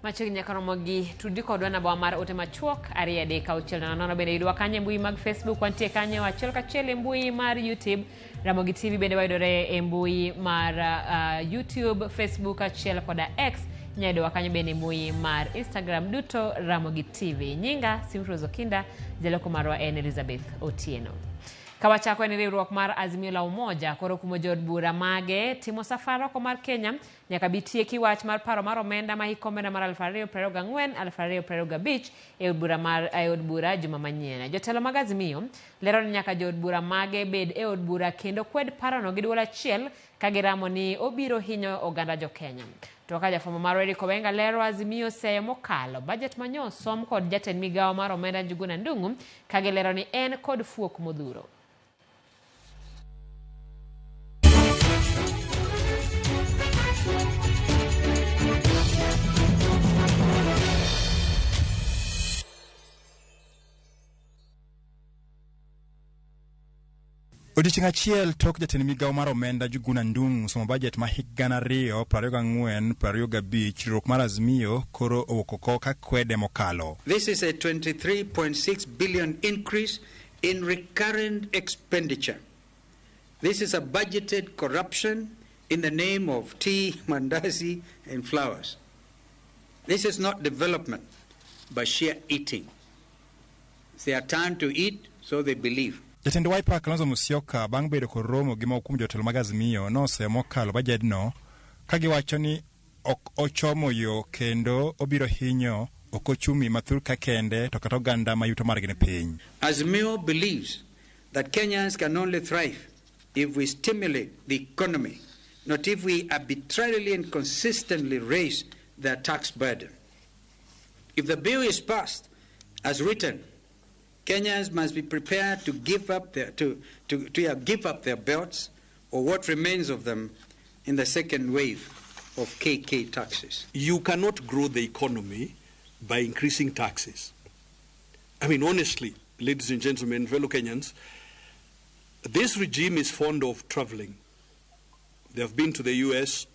Machiegni nyaka romo gi tudi kodwa namba mar ote machuok 23600. Bende yudwa kanyo e mbui mag Facebook, wantie kanyo achiel kachiel e mbui mar YouTube Ramogi TV, bende wayudore e mbui mar YouTube, Facebook achiel koda X. Inyalo yudowa kanyo bende e mbui mar Instagram, duto Ramogi TV. Nyinga Simfrose Okinda, jaloko marwa en Elizabeth Otieno. Kawachako en riwruok mar Azimio la Umoja koro kumo jood bura mage timo safar oko mar Kenya nyaka bi tieki wach mar paro mar omenda ma hik omenda mar 2024 2025 e od bura mar e od bura juma manyien. Jotelo mag Azimio lero ni nyaka jood bura mage bed e od bura kendo kwed parono gi duol achiel ka giramo ni obiro hinyo oganda jo Kenya. To ka jafwambo marwa Eric Owenga lero, Azimio seyo mokalo bajet manyo som kod jatend migawo mar omenda Njuguna Ndung'u ka gilero ni en kod fuok modhuro. Odiechieng' achiel tok jatend migawo mar omenda Njuguna Ndung'u somo bajet ma hik 2024-2025, riwruok mar Azimio koro owuok oko ka kwede mokalo. This is a 23.6 billion increase in recurrent expenditure. This is a budgeted corruption in the name of tea, mandazi, and flowers. This is not development, but sheer eating. It's their turn to eat, so they believe. Jatend Wiper Kalonzo Musyoka bang' bedo kod romo gi moko kuom jotelo mag Azimio noseyo mokalo bajedno ka giwacho ni ok ochomo yo kendo obiro hinyo ok ochumi ma thurka kende to kata oganda ma yuto margi ni piny. Azimio believes that Kenyans can only thrive if we stimulate the economy, not if we arbitrarily and consistently raise their tax burden. If the bill is passed as written, Kenyans must be prepared to give up their, to give up their belts or what remains of them in the second wave of KK taxes. You cannot grow the economy by increasing taxes. I mean, honestly, ladies and gentlemen, fellow Kenyans, this regime is fond of traveling. They have been to the US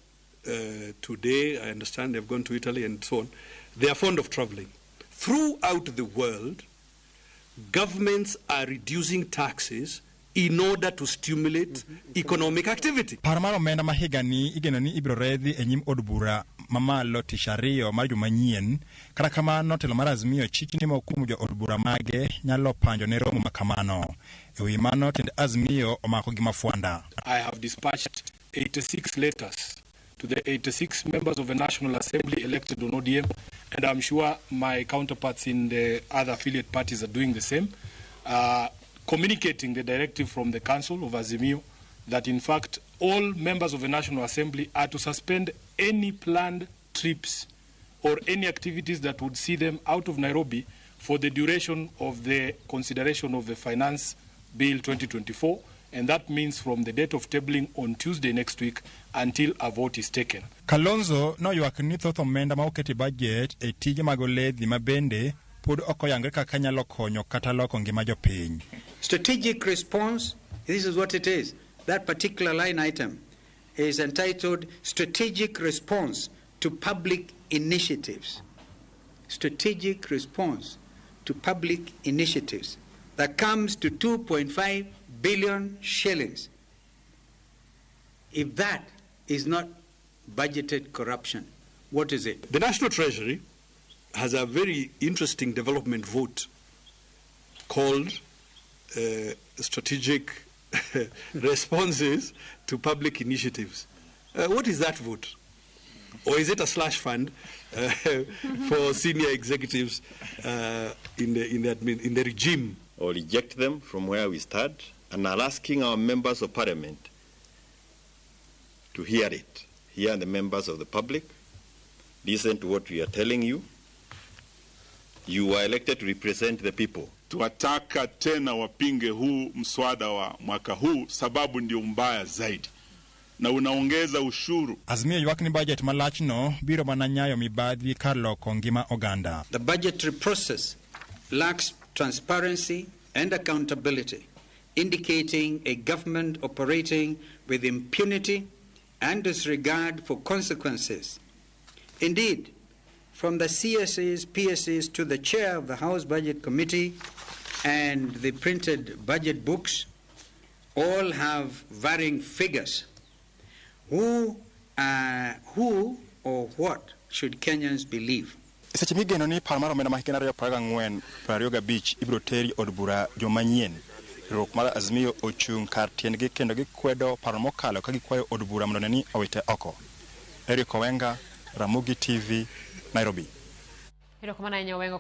today, I understand they've gone to Italy and so on. They are fond of traveling. Throughout the world, governments are reducing taxes in order to stimulate economic activity. Paro mar omenda ma higani igeno ni ibiro redhi e nyim od bura mamalo tich ariyo mar juma manyien. Kata kamano, telo mar Azimio chich ni moko kuom jo od bura mage nyalo panjo ne romo ma kamano. E wi mano, tend Azimio omako gi mafwanda. I have dispatched 86 letters to the 86 members of the National Assembly elected on ODM, and I'm sure my counterparts in the other affiliate parties are doing the same, communicating the directive from the Council of Azimio that in fact all members of the National Assembly are to suspend any planned trips or any activities that would see them out of Nairobi for the duration of the consideration of the Finance Bill 2024, and that means from the date of tabling on Tuesday next week until a vote is taken. Kalonzo noywak ni thoth omenda ma oket e bajet e tije mag oledhi ma bende pod ok oyangre kaka nyalo konyo kata loko ngima jopiny. Strategic response, this is what it is. That particular line item is entitled Strategic Response to Public Initiatives. Strategic Response to Public Initiatives. That comes to 2.5 billion shillings. If that is not budgeted corruption, what is it? The National Treasury has a very interesting development vote called Strategic Responses to Public Initiatives. What is that vote? Or is it a slush fund for senior executives in the regime? Or reject them from where we start, and are asking our members of parliament to hear it. Hear the members of the public, listen to what we are telling you. You were elected to represent the people. Tuwataka tena wapinge huu mswada wa mwaka huu, sababu ndio mbaya zaidi na unaongeza ushuru. Azimio ywak ni bajet malachno biro mana nyayo mibadhi kar loko ngima oganda. The budgetary process lacks transparency and accountability, indicating a government operating with impunity and disregard for consequences. Indeed, From the CSAs, PSAs to the chair of the House Budget Committee and the printed budget books, all have varying figures. Who or what should Kenyans believe? Seche migeno ni paro mar omenda ma higa 2024 25 ibiro teri od bura juma manyien, riwruok mar Azimio ochung' kar tiendgi kendo gikwedo paro mokalo ka gikwayo od bura mondo one ni owite oko. Eric Owenga, Ramogi TV, Nairobi. Erokamano ahinya, Owengo.